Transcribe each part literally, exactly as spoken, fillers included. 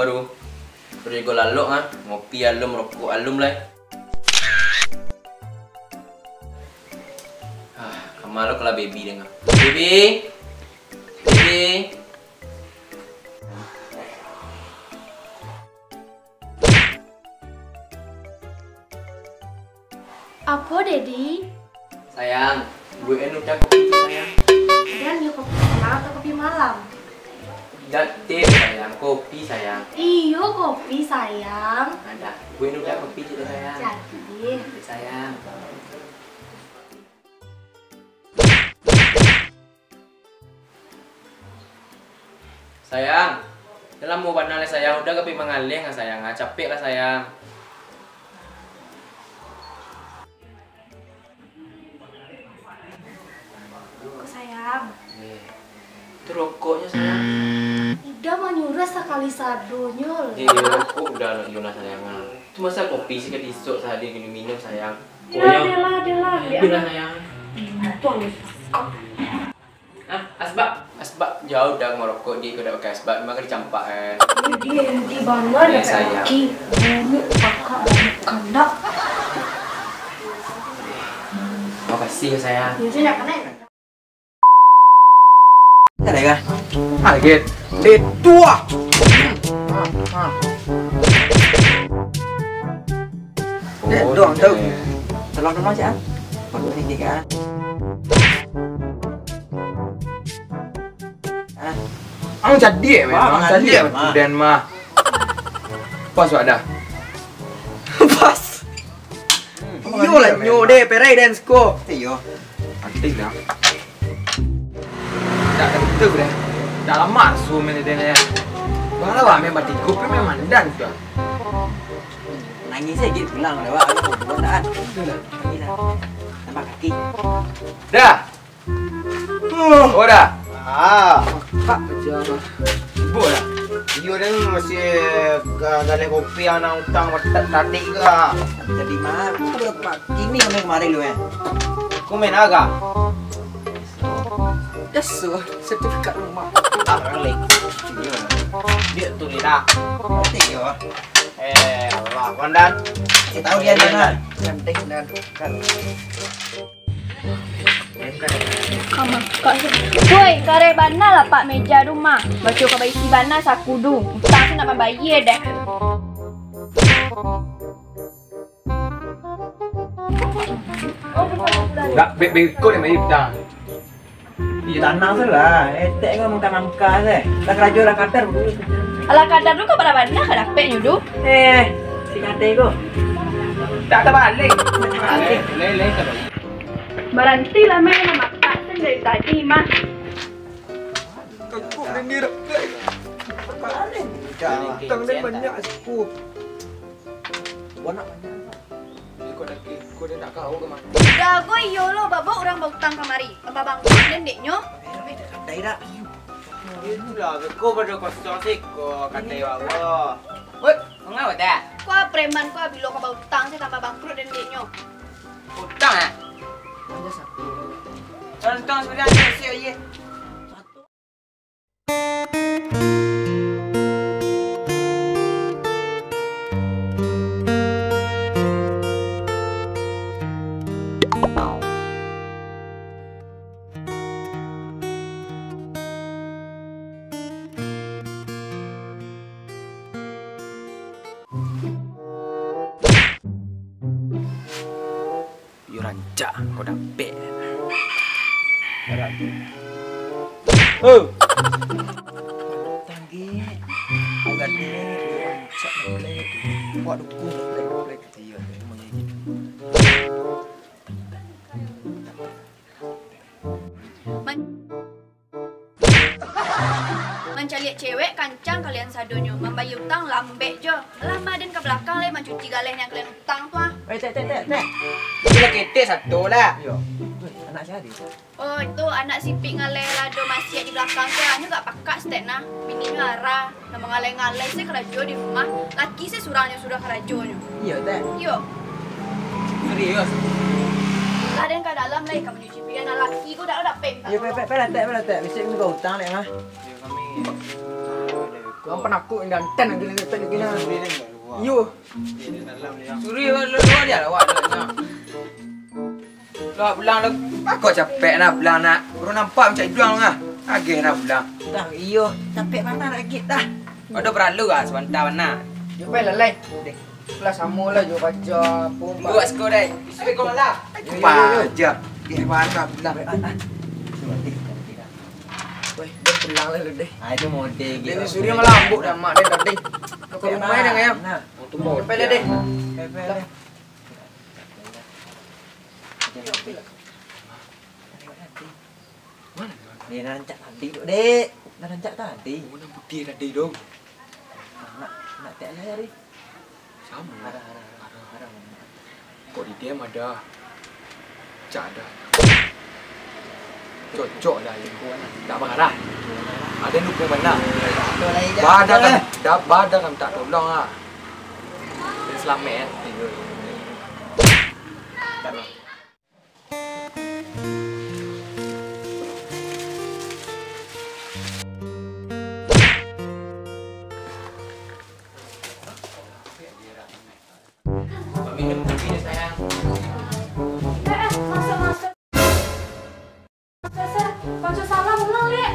Baru, baru juo lalok ah, ngopi alun, rokok alun lai. Ah, kama lo kalau baby danga. Baby. Baby. Apo, Dedi? Sayang, buekan Uda kopi tu, sayang. Uda minum kopi siang atau kopi malam? Uda teh, sayang, kopi, sayang. Iyo, kopi, sayang. Ada, buekan Uda kopi tu, sayang. Jadi. Sayang. Sayang, dah lamo bana lai, sayang. Uda ka pai mangaleh, sayang. Ah, capek lah, sayang. Kok, sayang? Eh, tu rokoknyo, sayang. Uda manyuruah sakali sadonyo lah. Eh, rokok Uda nak Yuna, sayang. Tu masa kopi sakali isok sahari minum, sayang. Ayolah, ayolah, ayolah. Bialah, sayang. Untuang. Ah, asbak. Asbak jauah dah marokok, di ko dak pakai asbak, memang ka dicampak, kan. Ini dia yang di bawah. Eh, dah sayang. Kaki, bunyi, pakak, bunyi kandak. Makasih, sayang. Ini nak kena. Ada kah? Kaget. Eh, tuah. Eh, dong, dong. Tolong dong, Cak. Perlu ni tiga. Ah. Ang jadi, eh, memang. Ang jadi, eh, mah. Pas, Wak, dah. Pas. Iyo lah, nyo deh, perai dan sko. Iyo. Artis dah. Dak tentu deh. Dak lamo su main dia ni. Baru lah main batigo, main mandan tu. Nangis sajo pulang dah, Wak. Aku bukan dah. Itulah. Tambah kaki. Dah. Oh, dah. Ah. Pak kerja, Bang. Sibuk dah. Iyo, dah masih ga-, galeh kopi anak utang ta-, tadi ke. Jadi mah, aku baru kema-, kini kami kemarin lu, eh. Aku main aga. Yes, sir. Sertifikat rumah. Ah, balik. Iyo. Dia tu lidah. Berarti iyo. Eh, Allah, Kondan. Saya tahu dia mana. Ganteng dan kan. Woi, kareh bana lapak meja rumah. Baco ka baisi bana saku tu. Utang tu nak mambayia deh. Dak, be-, beko deh, bayar utang. Iyo, tanang tu lah. Etek ko mangka-mangka se. Lah karajo lah kadar dulu. Alah kadar tu ka bara bana ka dapeknyo tu. Eh, si kadai ko. Tak tabalik. Baranti lah main makan sen dari tadi mah. Kangkuk dan dia dapek. Utang dan banyak, cukup. Buah nak banyak. Iko dah, iko dah nak kau ke mati. Dah, ko iyo lo, babok urang bautang kamari. Tambah bangkrut den dek nyo. Kadai dak? Itulah, beko pado kosong siko, kadai wawo. Woi, mangau dah? Ko preman ko bilo ka bautang, se tambah bangkrut den dek nyo. Utang, ah? Untung sudah, siap, ye. Yo rancak ko dapek. Harap tu. Oh. Tanggi. Agak ni rancak dapek. Buat dukung dapek, dapek. Iyo, tu manyanyi. Man- Mancaliak cewek kancang kalian sadonyo, mambayia utang lambek jo. Alah, ma den ka balakang lai mancuci galeh nan kalian utang tu ah. Eh, tek, tek, tek, tek. Itu lah ketek satu lah. Iyo. Weh, anak sia tadi? Oh, itu anak sipik ngaleh lado masiak di balakang tu, anyo gak pakak stek nah. Bininyo ara, namo ngaleh-ngaleh se karajo di rumah. Laki se surang nyo suruah karajonyo. Iyo, tek. Iyo. Serius? Lah den ka dalam lai ka mancuci pian, laki ko dak dapek. Iyo, pek, pek, pek lah, tek, pek lah, tek. Bisuak kami ka utang, tek, mah. Iyo, kami. Urang panakuk, gantan lagi, gantan lagi nah. Iyo. Suri lu, lu dia lawak, lawak, nah. Lah, pulang lu. Kok capek nah pulang nak? Baru nampak mancak iduang lu nah. Ageh nah pulang. Dah, iyo. Capek bana nak git dah. Ado paralu ah sabanta bana. Yo pai lah, lai. Deh. Lah samo lah jo baco apo. Tunggu kat siko, dai. Assalamualaikum, lah. Yo, yo, yo, yo. Paja. Deh, bana pulang. Weh, ah, ah. Weh, dah pulang lah lu, deh. Ah, itu mode. Deh, gitu. Suri malah ambuk dah, mak, deh, tadi. Ke rumah dah, ngayam. Nah. Pai lah, deh. Pai, pai, pai. Mana? Ni, nan rancak tadi tu, dek. Nan rancak tadi. Oh, nan putiah tadi tu. Nak, nak tek lah, Ri. Samo. Arah, arah, arah, arah. Kok di D M ada? Cak ada. Cocok lah ini. Tak marah. Ada dukung mana? Bada kan, da-, bada kan tak tolong ah. Selamat. Tak lah. Minum kopi deh, sayang. Eh, eh, masuk, masuk. Sir, sir, baco salam ulang, Lek.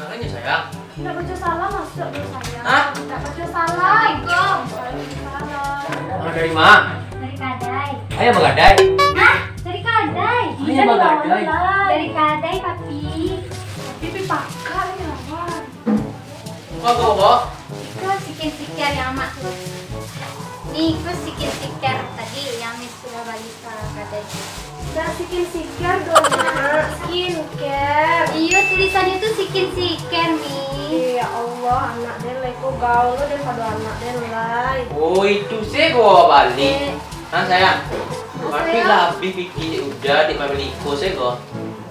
Makanya, sayang. Ndak baco salam masuk dulu, sayang. Hah? Ndak baco salam. Assalamualaikum. Waalaikumsalam. Abang dari ma? Dari kadai. Ayah bagadai? Hah? Dari kadai? Ayah bagadai? Dari kadai, Papi. Papi pi pakak ni lawan. Ko, ko, ko? Iko skin skincare yang amak tu. Ni, iko skin skincare tadi yang Miss sudah bali ka kadai. Dak skin skincare doh, Mak. Skincare. Iyo, tulisannyo tu skin skincare, Miss. Eh, ya Allah, anak den lai ko gaul lo daripado anak den lai. Oh, itu se ko bali. Eh. Ha, sayang. Ha, tapi sayang. Lah abih pikir udah dek mambali iko se ko.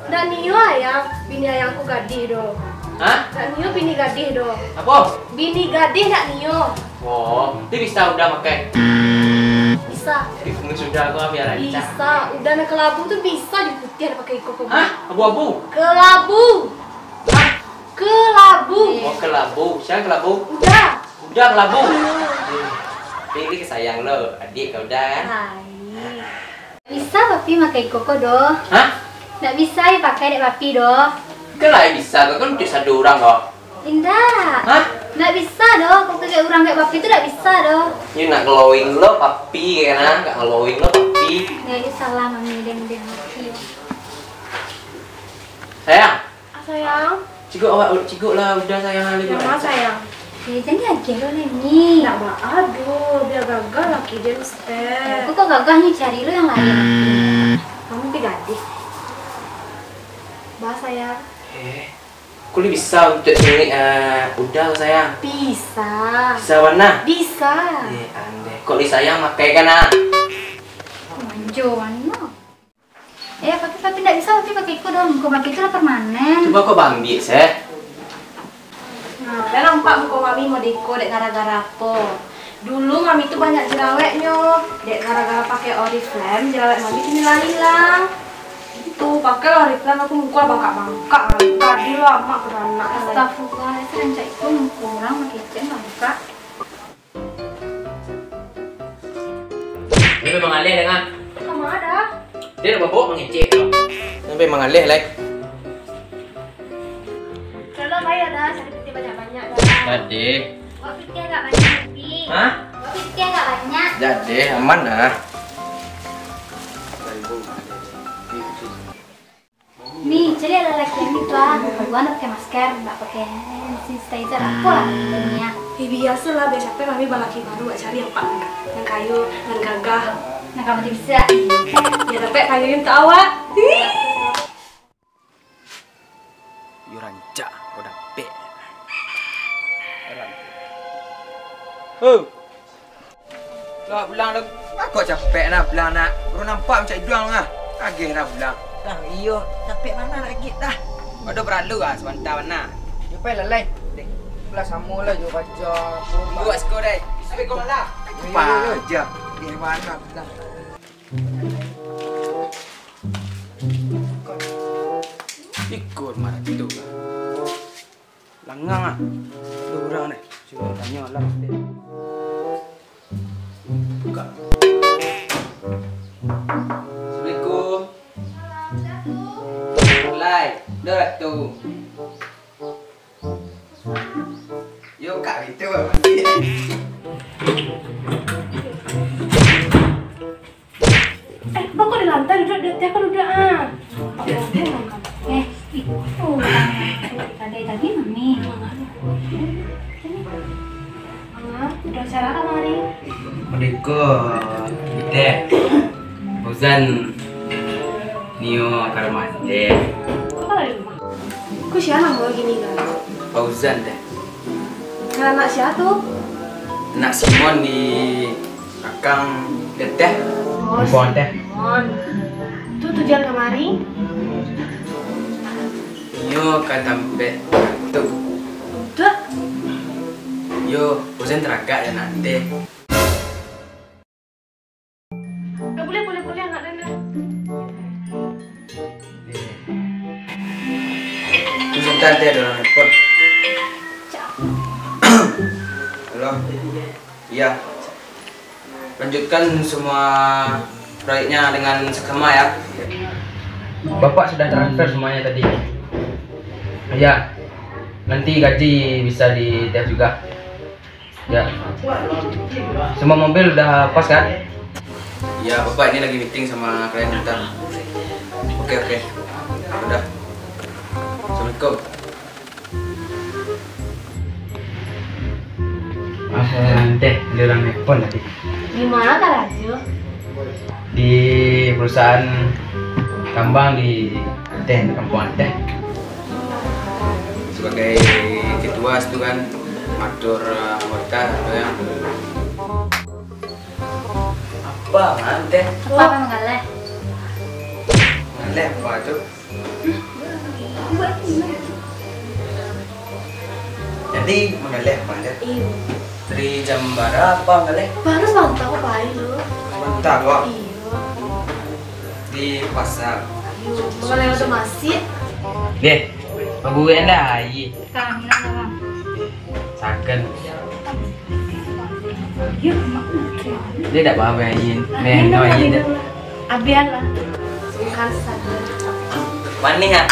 Dak nio ayah, bini ayahku gadih doh. Hah? Dak nio bini gadih doh. Apo? Bini gadih dak nio. Oh, ti bisa udah makai? Bisa. Ti kumis udah ko biar rancak. Bisa. Udah nan kelabu tu bisa jadi putiah pakai iko ko. Hah? Abu-abu? Kelabu. Hah? Kelabu. Oh, kelabu. Siapa kelabu? Udah. Udah kelabu. Pilih ke sayang lo, adik kau udah kan? Hai. Bisa papi makai iko ko doh. Hah? Ndak bisa ai pakai dek papi doh. Kan lai bisa, kau kan untuak sado urang kau. Indak. Hah? Ndak bisa doh, kok kagek urang kek papi tu ndak bisa doh. Yo nak glowing lo papi kan, nak glowing lo papi. Yo, yo salah mami, den, den, papi. Sayang. Ah, sayang. Cigok awak, cigok lah, udah sayang, lagi. Yang mana, sayang? Eh, jangan lagi lo ni. Nak baa doh, biar gagah laki den, Step. Aku kok gagah ni, cari lo yang lain. Kamu pi gadih. Bah, sayang. Eh, aku ni bisa untuak cari, eh, udah, sayang. Bisa. Bisa bana? Bisa. Eh, andeh. Kok di sayang makai kan, ah? Manjo, no. Eh, papi, papi ndak bisa, papi pakai iko doh. Kok pakai iko lah permanen. Cubo kau baambiak, seh. Nah, kalian nampak muko mami model iko dek gara-gara apo? Dulu mami tu banyak jeraweknyo. Dek gara-gara pakai Oriflame, jerawek mami kini lah ilang. Tu, pakai Oriflame, aku muko lah bangkak-bangkak. Gadih lo amak baranak. Astagfirullah, itu rancak itu muko urang makin bangkak. Dia memang alih, Dang, ah. Sama ada. Dia nak babok mangecek tu. Dia memang alih, lai. Kalau bayar dah, sakit hati banyak-banyak dah. Jadi. Buat fikir agak banyak, Pi. Hah? Buat fikir agak banyak. Jadi, aman dah. Ni, caliak lah laki mami tu ah. Kaduo ndak pakai masker, ndak pakai hand sanitizer, apo lah ini ah. Eh, biaso lah, biar capek mami balaki baru, wak cari apak nan kayo, nan gagah. Nan kamu tu bisa. Yo dapek kayo untuak awak. Yo rancak, ko dapek. Heran. Hei. Lah, pulang dah. Kok capek nah pulang nak? Baru nampak mancak iduang nah. Ageh nah pulang. Lah, iyo, capek bana nak git dah. Ado paralu ah sabanta bana. Yo pai lah, lai. Deh. Lah samo lah jo baco. Tunggu kat siko, dai. Assalamualaikum, lah. Yo, yo, yo, yo. Deh, bana pulang. Ikut marah gitu lah. Langang ah. Urang deh, cubo tanyo lah. Buka. Assalamualaikum. Lai, dah tu. Yo, kak gitu, Bang. Eh, bako di lantai duduak, di ateh ka duduak, ah. Eh, itu. Kadai tadi, Mami. Manga, udah acara kamari? Udah ko, Teh. Fauzan nio ka rumah Teh. Kok lah di rumah? Kok sia namo gini kan? Fauzan, Teh. Kan anak sia tu? Anak Simon di belakang Teh. Oh, Simon, Teh. Simon. Tu tujuan kamari? Nio ka tampek tu. Udah. Yo, Fauzan taragak jo anak Teh. Eh, boleh, boleh, boleh, anak Teh. Sebentar, Teh, ada orang telepon. Halo. Iya. Lanjutkan semua proyeknya dengan seksama, ya. Bapak sudah transfer semuanya tadi. Ya, nanti gaji bisa di-tap juga. Ya. Semua mobil udah pas, kan? Ya, Bapak ini lagi meeting sama klien bentar. Oke, oke. Udah. Assalamualaikum. Ah, Teh, ada orang nelpon tadi. Di mana karajo? Di perusahaan tambang di Teh, di kampung Teh. Sebagai ketua situ kan, ngatur, eh, anggota tu ya. Apa, Man, Teh? Apa, Bang Galeh? Galeh apa tu? Jadi, manggaleh apa aja? Iyo. Dari jam bara apa manggaleh? Baru sabanta ko pai lo. Sabanta ko? Iyo. Di pasar. Iyo, kalau lewat masjid. Deh, pabuek dah aia. Ka, minum lah, Bang. Sagan. Yuk, Mak. Dia tak apa-apa, Ain. Nah, Neh, minum no, lah, Ain. Minum lah. Abian lah. Sungkan saja. Manih, ah.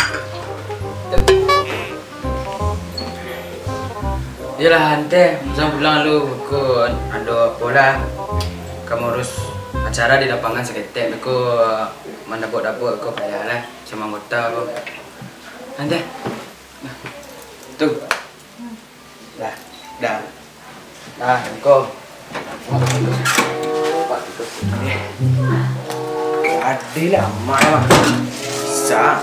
Iyolah, Ante. Misal pulang lu, ko ado apo lah. Ka maurus acara di lapangan saketek, ko mandapek-dapek, ko payah lah, samo anggota ko. Ante. Nah. Tu. Dah, dah. Nah, engkau. Adil lah, amak lah. Bisa.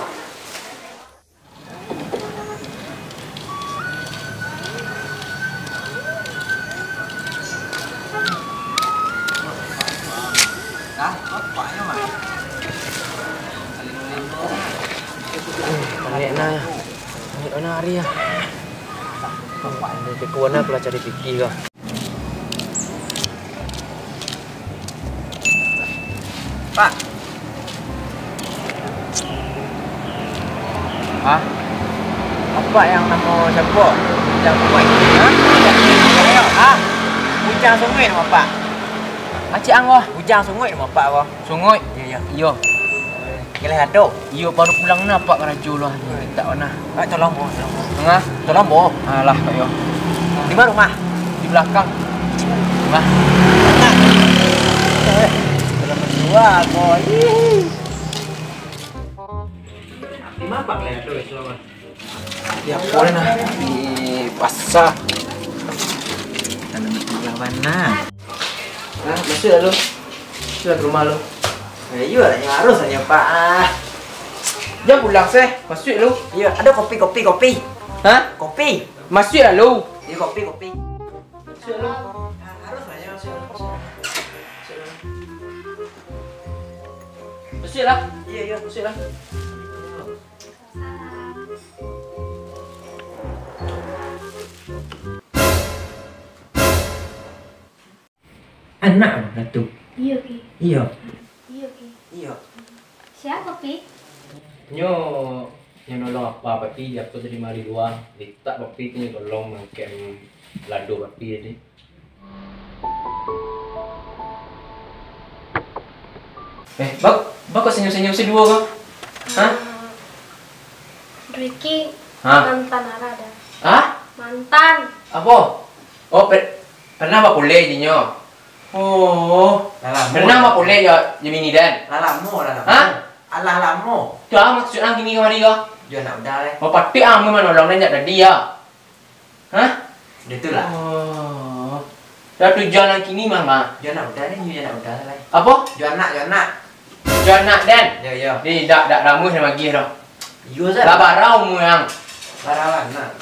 Dah, bapaknyo mah. Saling melimpah. Eh, balik nah. Langik warna ari ah. Di kuana aku lah cari Piki ko. Pak. Hah? Apak yang namo siapo? Bujang Sunguik. Hah? Hah? Bujang Sunguik namo apak? Macik ang ko. Bujang Sunguik namo apak ko? Sunguik? Iyo, iyo. Iyo. Keleh ado? Iyo, baru pulang nah, Pak, karajo lah. Mintak nah. Ah, tolong, Bo, tolong, Bo. Tolong, Bo. Alah, Pak, yo. Di mana rumah? Di belakang. Rumah. Belakang. Eh, dalam dua, Bo. Ih. Di mana, Pak, keleh ado, Bo? Di apo nah? Di pasar. Tanam di bawah nah. Nah, masuak lah lu. Masuak lah ka rumah lu. Eh, iyo lah, yang harus lah, Pak. Ah. Jan pulang seh, masuak lu. Iyo, ado kopi, kopi, kopi. Hah? Kopi. Masuak lah lu. Iyo, kopi, kopi. Masuak lu. Ah, harus lah, yo, masuak, masuak. Masuak lah. Masuak lah. Iyo, iyo, masuak lah. Anak Ratu. Iyo, Ki. Iyo. Iyo, Ki. Iyo. Sia, Pi? Nyo Nyo nolong apa, Papi? Jatuah tadi mari lua. Litak Papi tu nyo tolong mangkek lado Papi tadi. Eh, bak, bak kok senyum-senyum si duo ko? Hah? Riki, hah? Mantan Ara dah. Hah? Mantan. Apo? Oh, per-, pernah bapulai dinyo? Oh, lah lamo pernah bapulai jo, jo bini den? Lah lamo, lah lamo. Hah? Alah lamo. Tu ah, maksud ang kini kamari ko? Jo anak mudo lai. Oh, patuik ang manolong den jak tadi yo. Hah? Dah tu lah. Oh. Dah tujuan ang kini mah, mah. Jo anak mudo lai, jo anak mudo lai. Apo? Jo anak, jo anak. Jo anak den? Yo, yo. Di, dak, dak ramuah den magiah doh. Iyo, Zat. Lah bara umua ang? Bara anak.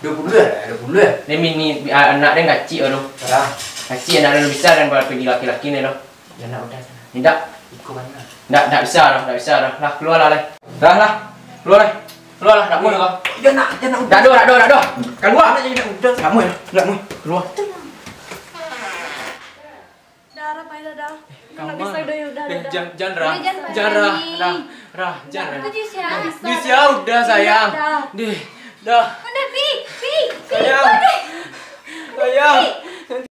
Duo puluah lah, duo puluah. Ni bini, bi-, a-, anak den kacik doh. Bara? Kacik, anak den bisa den buat pigi laki-laki ni doh. Yo, anak mudo. Indak. Iko bana? Ndak, ndak bisa doh, ndak bisa doh. Lah, kalua lah, lai. Lah, lah. Kalua, lai. Kalua lah, ndak mau doh. Yo, nak, yo, nak. Ndak doh, ndak doh, ndak doh. Kalua. Nak jadi anak mudo. Ndak mau, ndak mau. Kalua. Dah, Ra, pai lah, dah. Nggak bisa, udah, ya, udah, eh, udah. Jan, jan, Ra. Udah, jan, jan, Ra. Ra, Ra, jan, Ra. Udah, Jan, sia, dah. Jan, sia, udah, sayang. Dah. Deh, dah. Udah, Pi, Pi, Pi, sayang. Udah. Sayang. Pi.